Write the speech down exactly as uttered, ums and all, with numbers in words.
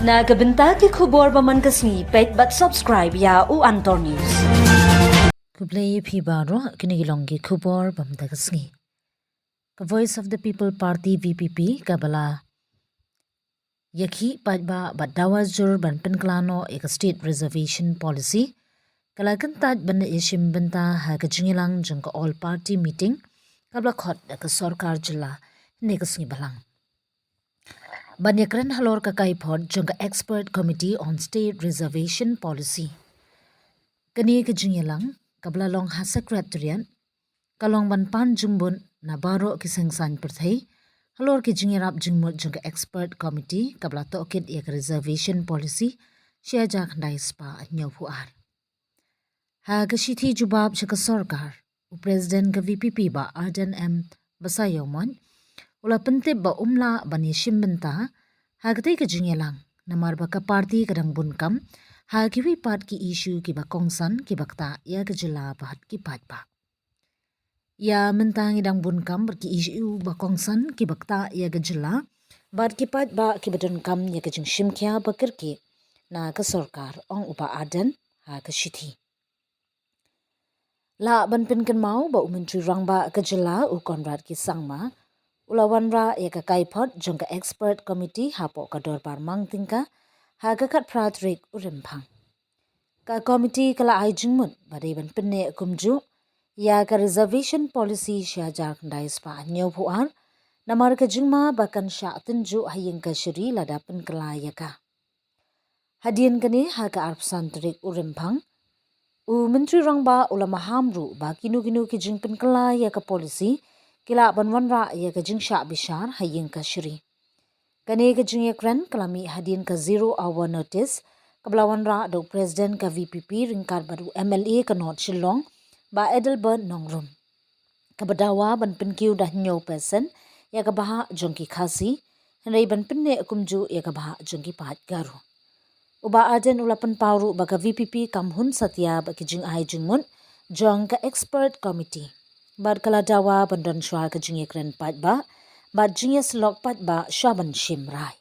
Na ka bynta ki khubor ba man ka sngi, peit bad subscribe ïa u Antor News. Khublei ïa phi baroh, kine ki long ki khubor ba man ka sngi. Ka Voice of the People Party, V P P, kaba la ïakhih paidbah bad dawa jur ban pynkylla noh ïa ka State Reservation Policy, ka la kyntait ban ïashim bynta ha ka jingïalang jong ka All Party Meeting kaba la khot da ka sorkar jylla hynne ka sngi Balang, ban ïakren halor ka kaiphod jong ka Expert Committee on State Reservation Policy. Kane ka jingïalang, kaba la long ha Secretariat, ka long ban pan jingmut na baroh ki seng saiñ pyrthei halor ki jingïarap jingmut jong ka Expert Committee kaba la tohkit ïa ka Reservation Policy shi hajar khyndai spah hynñiewphew ar. Ha ka shithi jubab sha ka sorkar, u President ka V P P, Bah Ardent M Basaiawmoit, u la pyntip ba um lah ban ïashim bynta ha katei ka jingïalang, namar ba ka party ka dang bun kam ha kiwei pat ki issue kiba kongsan kiba ktah ïa ka jylla bad ki paidbah. Ïa mynta ngi dang bun kam bad ki issue ba kongsan kiba ktah ïa ka jylla bad ki paidbah kiba donkam ïa ka jingshim khia ba kyrkieh na ka sorkar, ong u Bah Ardent ha ka shithi. Lah ban pynkynmaw ba u Myntri Rangbah ka jylla, u Conrad K Sangma, u la wanrah ïa ka kaiphod jong ka Expert Committee hapoh ka dorbar Mangtyngka ha ka khatphra tarik u Rymphang. Ka committee ka la ai jingmut ba dei ban pynneh kumjuh ïa ka Reservation Policy shi hajar khyndai spah hynñiewphew ar, namar ka jingma ba kan shah tynjuh ha ïing kashari lada pynkylla ïa ka. Hadien kane, ha ka arphew san tarik u Rymphang, u Myntri Rangbah u la maham ruh ba kino kino ki jingpynkylla ïa ka policy ki lah ban wanrah ïa ka jingshah bishar ha ïing kashari. Kane ka jingïakren ka la mih hadien ka zero hour notice kaba la wanrah da u President ka V P P ryngkat bad u M L A ka North Shillong, Bah Adelbert Nongrum, kaba dawa ban pynkiew da hynñiew percent ïa ka bhah jong ki Khasi, hynrei ban pynneh kumjuh ïa ka bhah jong ki paid Garo. U Bah Ardent u la pynpaw ruh ba ka V P P kam hun satia bad ki jingai jingmut jong ka Expert Committee, bad ka la dawa ban don shuwa ka jingïakren paidbah bad jingïasyllok paidbah shuwa ban shim rai.